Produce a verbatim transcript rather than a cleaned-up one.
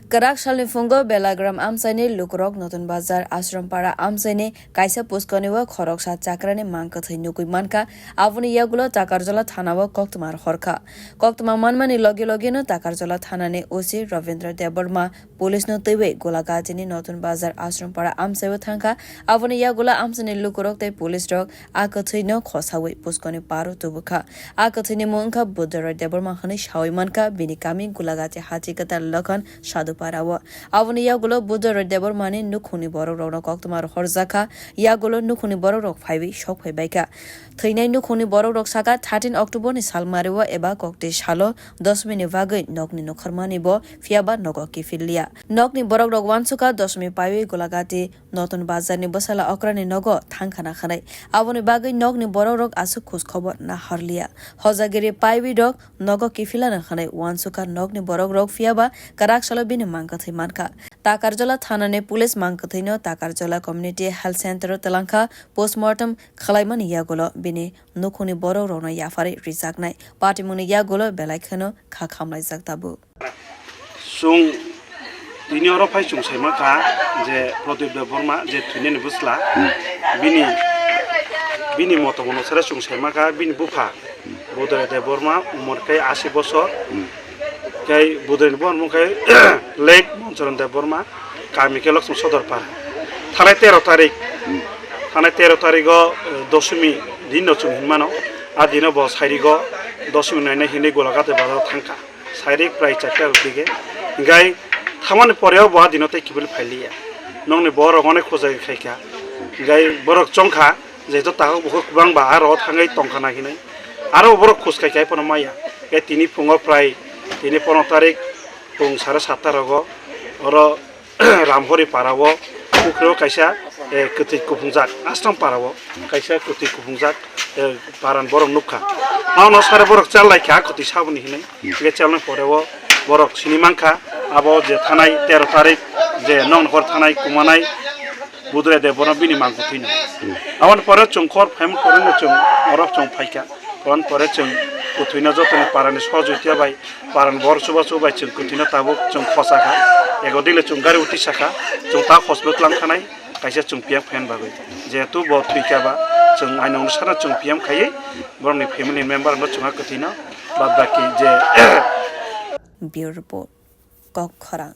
Kwrak salni phungo Belagram amchaini lukurok Notun Bazar Ashram Para amchaini kaisa puskanio khoroksa chakrani mang kwthwi nugwi mankha. Aboni yagulo Takarjala thanao koktwma rohorkha. Koktwma manmani logi logino Takarjala thanani O C Ravindra Debbarma police no twiwi Golagatini Notun Bazar Ashram Para amchaio thangkha. Aboni yagulo amchaini lukurok tei police rok a kwthwino khosawi puskoni paro tubukha. A kwthwini mung wngkha Buddharoy Debbarma hwnwi sawi mankha, bini kami Gulagati Hathi Kwtal Lokhan Sadhupara-o. Aboni yagulo Buddharoy Debbarmani nukhungni borokrokno koktwma rohorjakha, yagulo nukhungni borokrok phaiwi sok phaibaikha. Thwinai nukhungni borokrok sakha, thirteen October ni salmario eba kokti salo Doshmini bagwi nokni nokharmani bo, phiyaba nogo kiphilliya. Nokni borokrok uansukha Doshmi paiwi Gulagati Notun Bazarni bwsala okrani nogo thangkhana hwnwi. Aboni bagwi nokni borokrok aswk khoj khobor nahorliya. Hojagiri paiwi rok nogo kiphilano hwnwi uansukha nokni borokrok, phiyaba kwrak salo bini mang kwthwi mankha. Takarjala thanani police mang kwthwino Takarjala Community Health Center-o twlangkha, postmortem khwlaimani yagulo bini nukhungni borokrokno yapharwi rijaknai. Patimungni yagulo belai kheno kha khamlaijak tabuk. Chwng tini oro phai chwng sai mankha je Pradip Debbarma je thwinani bwsla, bini, bini moto bono sare chwng sai mankha, bini bupha Budre Debbarma umor khe ashi bosor, khe Budre ni borok mung khe Lake Monchoron Debbarma, kami khe Lokchong Sodor Para. Thanai tero tarik, thanai tero tarigo, eh, Doshmi dinno chwng hinmano, a dino bo sairigo Doshmi nainai hinwi Golaghat bazaro thangkha. Sairik prai charta rok dige. Hinkhe thamani poreo bo a dino tei kiphilwi phailiya. Nokni borok onek khojai khaikha. Hinkhe borok chongkha, jehetu takhuk bukhuk kwbangba aro thangwi tongkha na hinwi. Aro borok khoj khaikha, ai phano maya. Hinkhe tini phungo prai, tini pono tarik, phung sare satta rogo, oro Ramhori para o, pukhro kaisa, eh, kwtwi kuphungjak, Ashram para o kaisa kwtwi kuphungjak, eh, paran borok nukha. Ano sare borok chal laikha kwtwi saboni hinwi. Hinkhe chalni pore o borok sini mankha, abo je thanai tero tarik je nokni hor thanai kumanai Budre de bono bini mang kwthwino. Aboni pore chwng khor phaima pore no chwng oro chwng phaikha. Aboni pore chwng kwthwino jotoni parani sohojogita bai, parani bor chubachu bai chwng kwthwino tabuk chwng khosakha. Ego dile chwng gari utisakha, chwng ta hospital lang thanai, kaisa chwng P M khaina bagwi. Jehetu bo thwikha ba, chwng aini onusarno chwng P M khaiwi, borokni family member no chwngha kwthwino, bad baki je Bureau Report, Kok Khorang.